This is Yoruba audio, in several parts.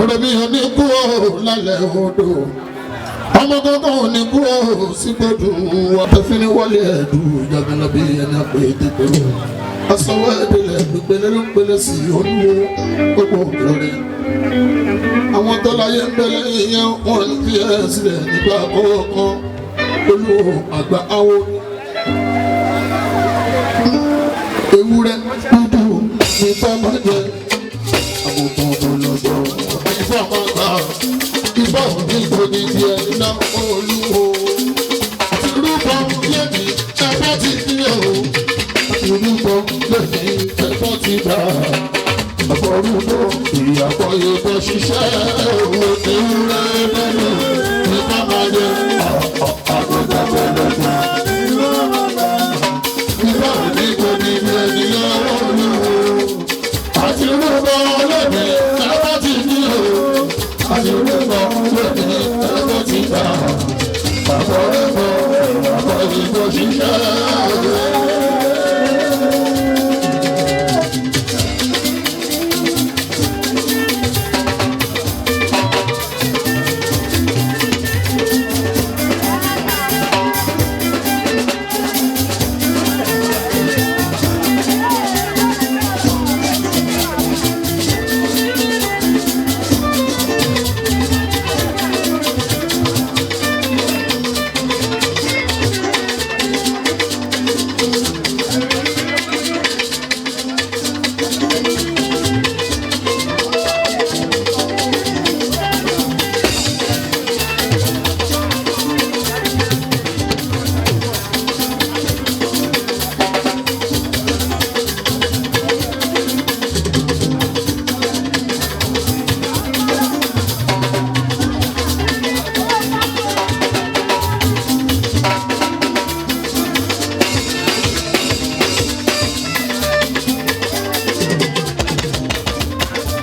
Ọ̀rọ̀ mi ò ní kú ò lálẹ́ odò. Ọmọ kankan ò ní kú ò sígbódù. Ọ̀tẹ̀fínní wọlé ẹ̀dù jagunlabi bí ẹni àpè ìdìbò. Asanwó ẹ̀dẹ̀lẹ̀ gbígbélé ló ń pélé sí olúwo gbogbo òkèèrè. Àwọn tó láyé ń bẹ lẹ́yìn yẹn wọ́n ń fi ẹ̀ sílẹ̀ nígbà kọ̀ọ̀kan. Olúwo àgbà awo ni. Ewúrẹ́ dúdú ní fọ́ọ̀mù jẹ. Àgùntàn ọ̀pọ̀lọpọ̀ ìfọ̀ máa gbà. Ìfọ̀ òní kò ní di ẹni náà olúwo. Àtirúbọ lẹ́ni ẹ̀fọ́ ti ní o. Àtirúbọ lẹ́ni ẹ̀fọ́ ti gbà. Àfọ̀rúbọ ìyàpọ̀ ìbọn ṣiṣẹ́ òwò ewúrẹ́ dúdú ní fọ́ọ̀mù jẹ. Àgùntàn ọ̀pọ̀lọpọ̀. Ìfọ̀ òní kò ní di ẹni náà olúwo. Àtirúbọ lẹ́ni ẹ̀fọ́ ti ní o. Àtirúbọ lẹ́ni ẹ̀fọ́ ti gbà. Àfọ̀rúbọ ìyàpọ̀ ìbọn ṣiṣẹ́ òwò.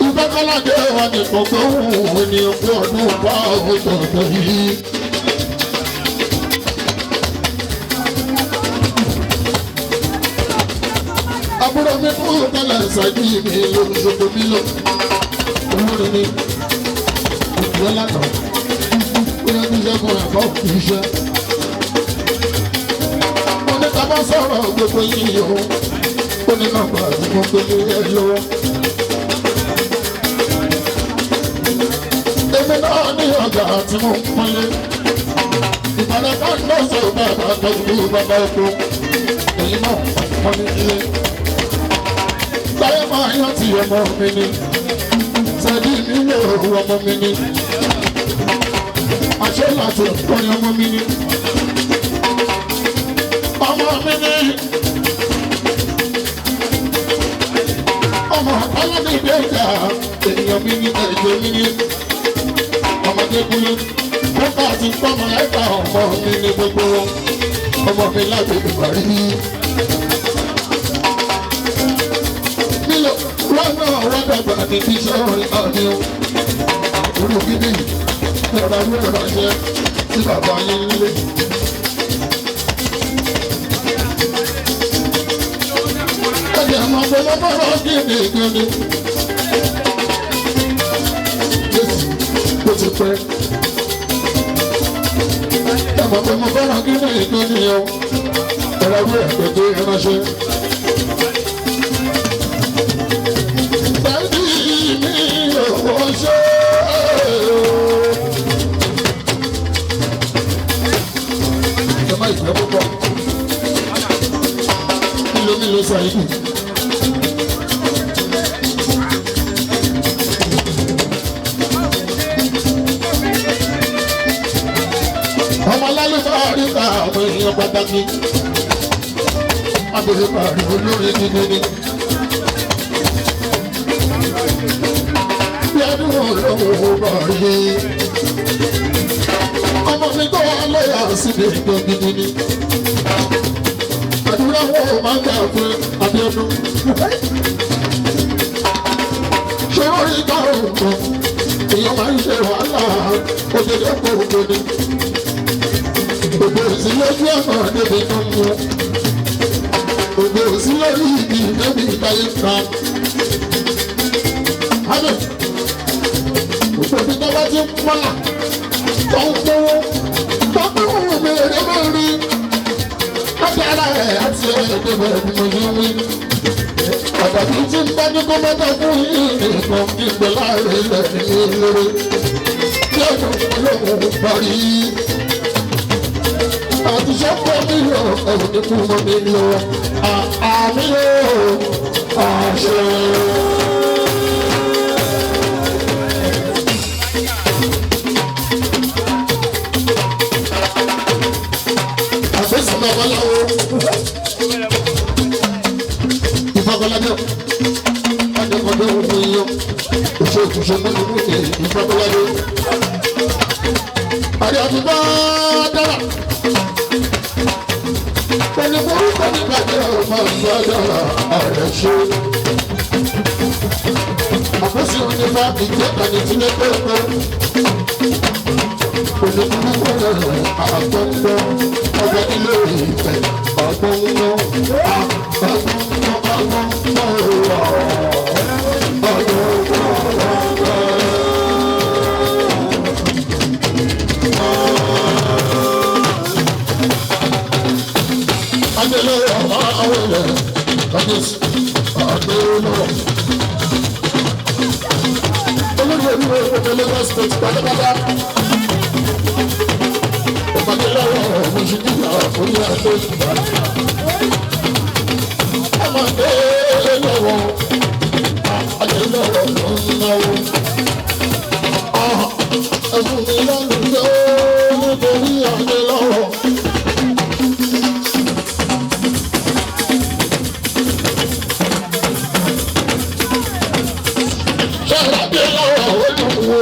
Ìbákọ́ládé wa ní kọ̀ọ̀kan òun ni ogún ọdún bá ọ̀tọ̀ọ̀tọ̀ yìí. Àbúrò mi kú tẹ́lẹ̀ ṣáájú mi lóṣogbo mi lọ. Olórin ni ìpínlẹ̀ lánàá. Ó yẹ kí iṣẹ́ kan ẹ̀kọ́ kì í ṣe. Mo ní ká bá sọ̀rọ̀ gbogbo yìí o. Ó ní nọ́mbà tí mo gbélé ẹ lọ́wọ́. Èmi náà ní ọjà tí mo ń pọ́nlé. Ìbàdàn kan náà sọ bàbá tọ́jú bàbá oko. Èyí náà wọ́n ní ilé. Táyé máa yán ti ọmọ mi ni. Sẹ́dí mi lè hu ọmọ mi ni. Àṣẹ láti kọrin ọmọ mi ni. Ọmọ mi ni. Ọmọ ọlọ́dún ìdẹ́jà èèyàn mi ni ẹ̀jẹ̀ mi ni ọmọdé kúlé kókà àti pọ́nmọ ẹ̀ka ọmọ mi ní gbogbo ọmọ mi láti ìbàrí. Mílò wọn náà wọ́n dàgbà ní iṣẹ́ orin ọ̀nì o. Olú bíbí ẹ̀rọ ayé ránṣẹ́ sí bàbá yín nílé. Ẹ̀jẹ̀ àwọn ọmọ ọmọ ọmọ gíní gíní. Jésù ó ti pẹ́. Ẹ mọ̀ pé mo fẹ́ràn kí ní ìpín ní o. Ẹ̀rọ ìwé ẹ̀kọ́ ìránṣẹ́. Bẹ́ẹ̀ni mi ò wọ́n ṣe o. Ẹ má ìfẹ́ púpọ̀. Mílò mílò sàyìn. Ọmọ lálùfáà ríta àwọn èèyàn pàtàkì. Abèrè pàrọ̀ olórí gidi ni. Bí ọdún olówó bọ̀ rí. Ọmọ mi tó wà lọ́yà síbi ìgbẹ́ gidi ni. Àdúrà wọn ò máa ń gbà fún Abíọ́dún. Ṣé orí ìtàrùn kan? Èèyàn máa ń ṣe wàhálà òjòjò kò kò ní. Ògbò sí lójú ọ̀nà débi tó ń mú. Ògbò sí lórí ibi débi ìtayé ta. Hábẹ̀. Òfin tó bá ti ń pọ́nlá tó ń gbowó tó ń gbowó mi èrè máa rí. Láti ara ẹ̀ àti ẹ̀ẹ́dẹ́gbẹ̀ bí mo ṣe ń wí. Àtàkì tí ń bá ní kó mọ́tò fún yìí nìkan gbígbé láàrin ilẹ̀ ní lórí. Bí ọdún olóhùn parí. Àti sọ́kọ́ mi lọ, ẹ̀rù ní kú mọ́ mi lọ. Àmì yóò àṣẹ. Àfẹ́sọ̀ babaláwo. Ìfọkànlájọ́. Adékọ̀dé òfin yọ. Òṣè òṣè múnimúni ìfọkànlájọ́. Àdé àtúbọ̀ dára. Pẹ̀lú orúkọ nígbàdé ọmọ ìfọdọ́rọ̀ ọ̀rẹ́ ṣe. Àfẹ́sọ̀ onífà ìjẹ́ka ní tílé pẹ́ẹ́pẹ́. Pẹ̀lú orúkọ rẹ̀ àgbọ̀ngbọ̀ ọgbẹ́ ilé ìfẹ́ àgbọ̀ngbọ̀ àgbọ̀ngbọ̀ àgbọ̀ngbọ̀ Adélé ọ̀hún kábíyèsí Adélé. Olórí olúwo gbogbo Lagos State pátápátá. Ọ̀pọ̀lọpọ̀ mọ̀ṣúdìyà orí àgbẹ̀. Ọmọdé lọ́wọ́ adé lọ́wọ́ ló ń náwó. Ẹ̀fún mi lálùjọ́ nítorí adé lọ́wọ́. Ṣé lọ́wọ́ olúwo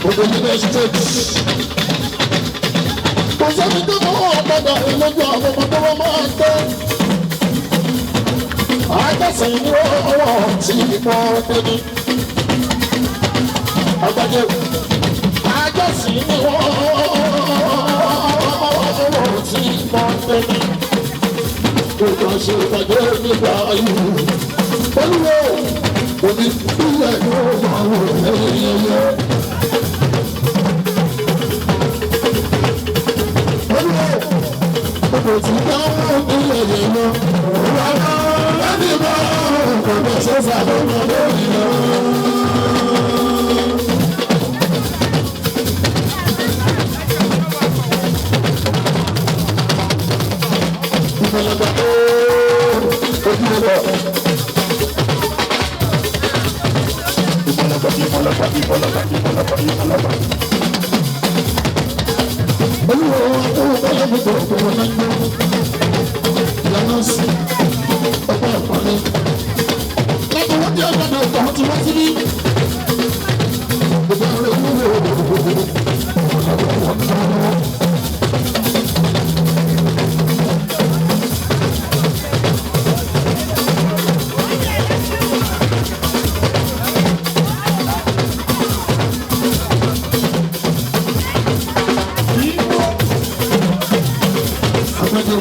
gbogbo Lagos State? Kò sẹ́ni tó mọ́ ọ̀padà ìlójú àwọn ọmọ tó wọ́n máa ń tẹ́. Àjọsìn ní ọwọ́ tí wọ́n tẹ́ni. Àgbàjẹ́ àjọsìn ní ọwọ́ tí wọ́n tẹ́ni. Kò kàn ṣe ìpàdé nípa ayé. Olúwo òní ìpínlẹ̀ ló máa wò lẹ́yìn ẹyẹ. Kò tí dáhùn nílẹ̀ yẹn lọ. Rárá láti bá ọ̀pọ̀ ṣẹ́fà lọ́nà lórí lọ. Ìfọ̀lọ́gbà tó ojú lọ. Ìfọ̀lọ́gbà ìfọ̀lọ́gbà ìfọ̀lọ́gbà ìfọ̀lọ́gbà ìfọ̀lọ́gbà. Olúwo ọkọ̀ ọ̀pọ̀ tó tó wọn náà gbọ́. Ìyànà sí ọ̀pọ̀ ọ̀pọ̀lẹ́. Láti wọ́n jẹ́ ọ̀gbọ́dọ̀ ọ̀tọ̀ tí wọ́n ti rí. Gbogbo àwọn olúwo Agbájé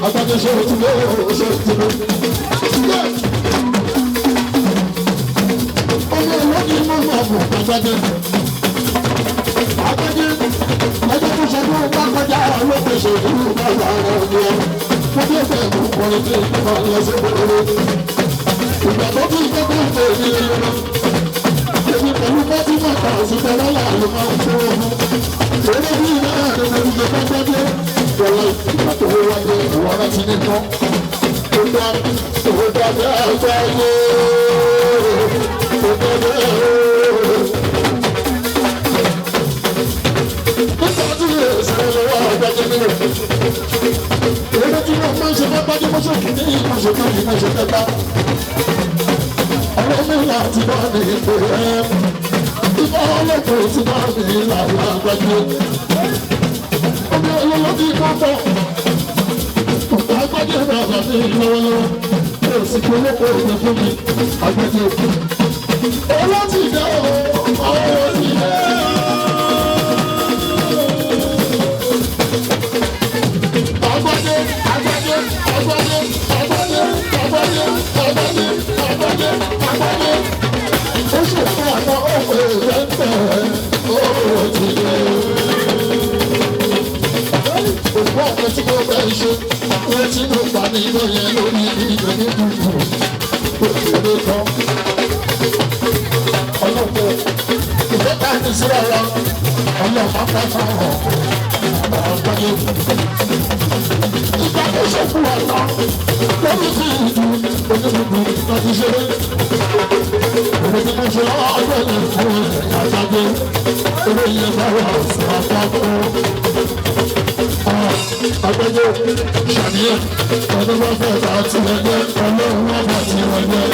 agbájé ṣe òtún lé ṣe òtún lé. Ọmọ ìwádìí mọ̀ máa bọ̀ agbájé. Agbájé ẹjọ́ tó ṣe fún bá kọjá ló pèsè ìlú bàbá rẹ̀ ni ẹ. Mo bí ẹgbẹ́ ìlú kọrin tí ìgbà lọ sí ìgboro. Ìgbà tó bí ìgbà tó ń tẹ̀ mí lọ. Èmi pẹ̀lú Fátímà kan sí tẹ́lá ló máa ń fún ọmọ. Eré bí ìlànà rẹ̀ ló ń gbé gbàgbé. Wọ́lá ìgbà tó wá dé ìwọ rántí nìkan. Ó dá ó dá dáadáa yé. Ó dá dáadáa. Nígbà tí ìṣẹ̀lẹ̀ lọ́wọ́ àgbàjẹ́ nílò. Eré tí wọ́n máa ń ṣe pápá tí mo ṣe kìíní, mo ṣe kejì, mo ṣe kẹta. Ọ̀rọ̀ mi láti bá mi pè é. Ìbá ọlọ́pàá ti bá mi làwọn àgbàjẹ́. Ọmọ olówó ti kọ́ pọ̀. Ọ̀pọ̀ àgbàjẹ́ bàbá mi lọ́wọ́lọ́wọ́. Ó sì kó lóko ìgbẹ́ fún mi. Àgbàjẹ́ òkú. Owó ti dẹ́ o, owó ti dẹ́ o. Àgbàjẹ́, àgbàjẹ́, àgbàjẹ́, àgbàjẹ́, àgbàjẹ́, àgbàjẹ́, àgbàjẹ́, àgbàjẹ́. Ó ṣe ṣòfò àná òwe rẹ̀ ń bẹ̀ ó ti dé. Òkú ọ̀pẹ tí mo bẹ̀ ṣe, wọ́n ti ló pa mí lóye lórí ìdíje ní dùdù. Òkèèrè kan. Ọlọ́pẹ̀ ìfẹ́ ká ní síra wa, ọlọ́pàá fẹ́ fún ọ̀pọ̀ ìgbà tó ṣòfò àná lórí fíìdù onígbùgbù láti ṣeré. Òwe tí mo ṣe ọjọ́ yẹn fún àtàgbé, eré yẹn bá wà sí àpapọ̀. Agbẹ́jọ́ ṣàníyàn, ọdún bá fẹ́ bá tiẹ̀ jẹ́, ọlọ́run wá bá tiẹ̀ jẹ́.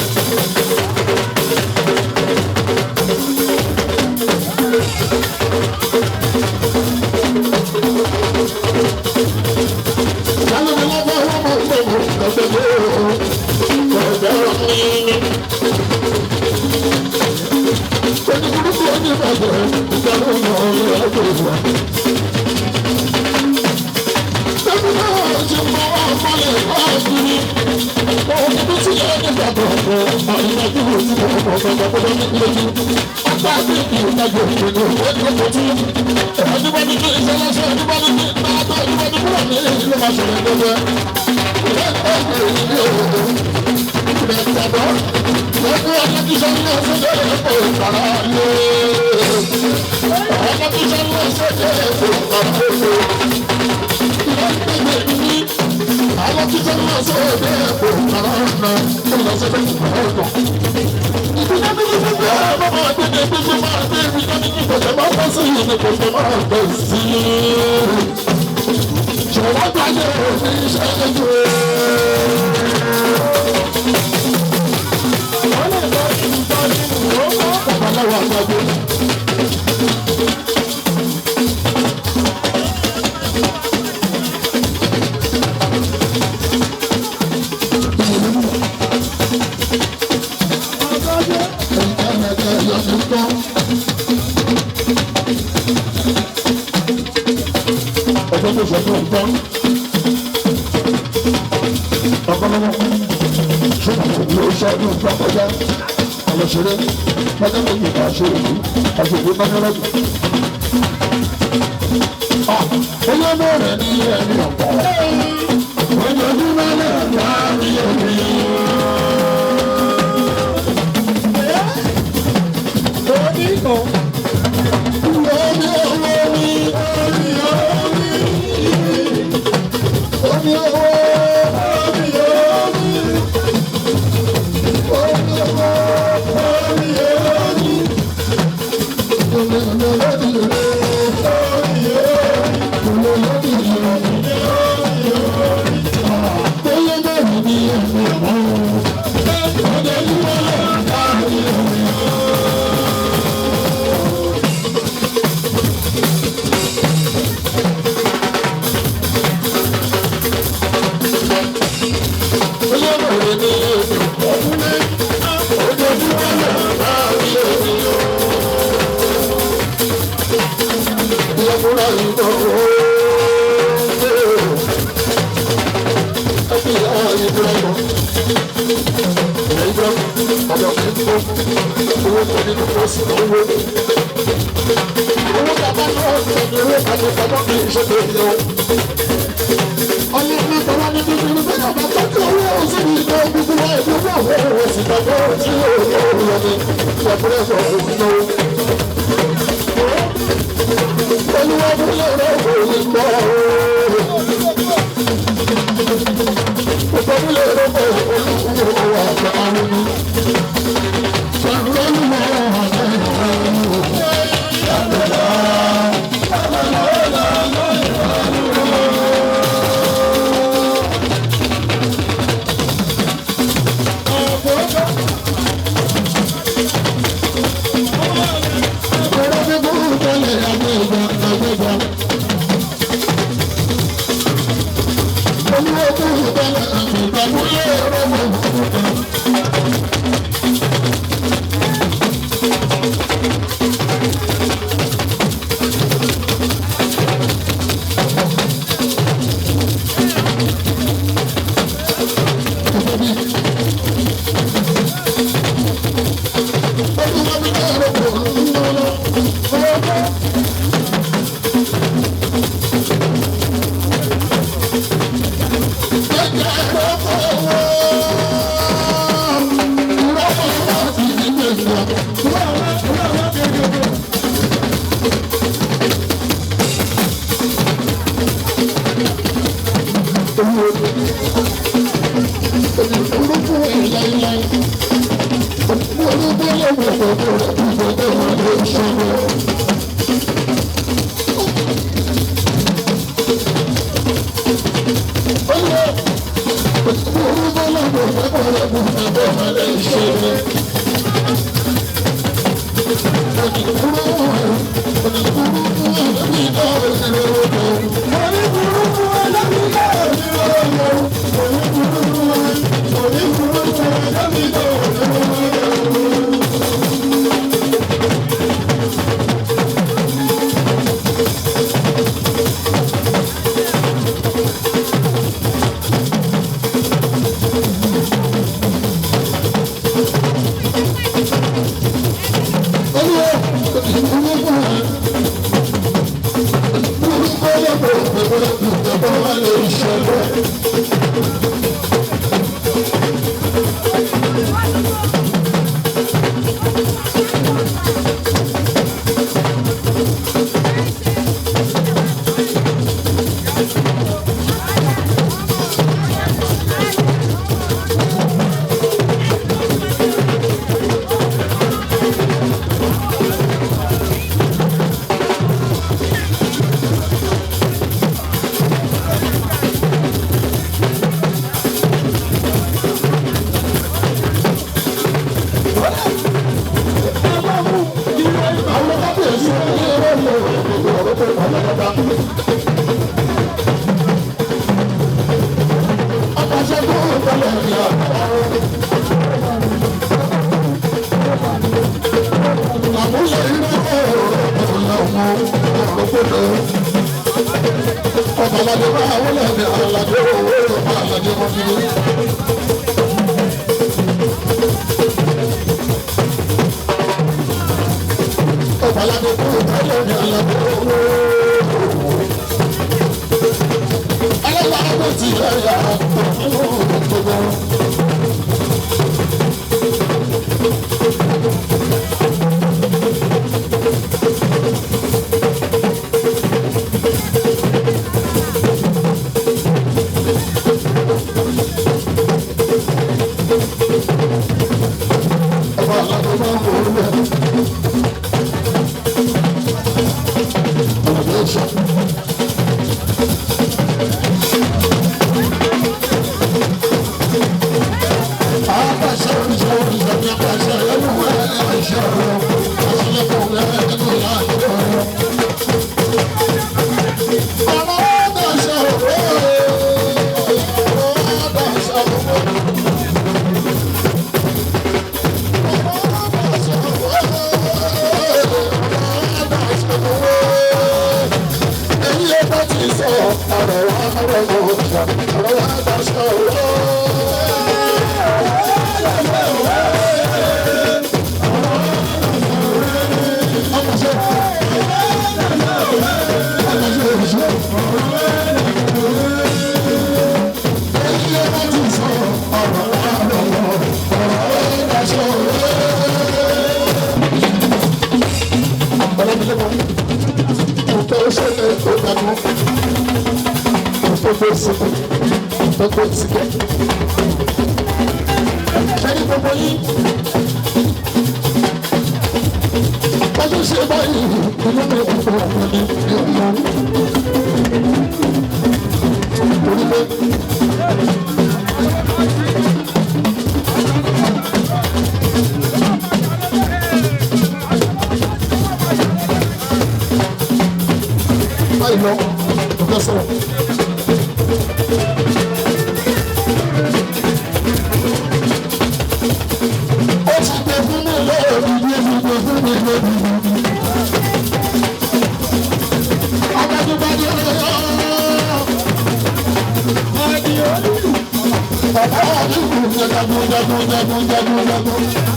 Jagun, jagun, jagun, jagun, jagun.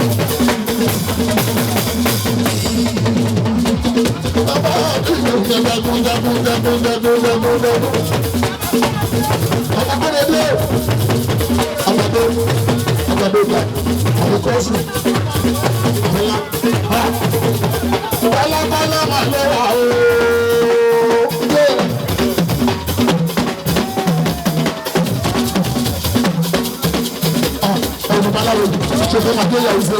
Jagun jagun jagun jagun. Ọmọ kọ́ni dé. Àgbàdo àgbàdo gbà. Àwọn kọ́sù. Àwọn ha. Bọ́lábọ́lá máa lọ wà o. Ọ̀rọ̀ babaláwo ṣe fẹ́ máa gbé yàrá ìṣe.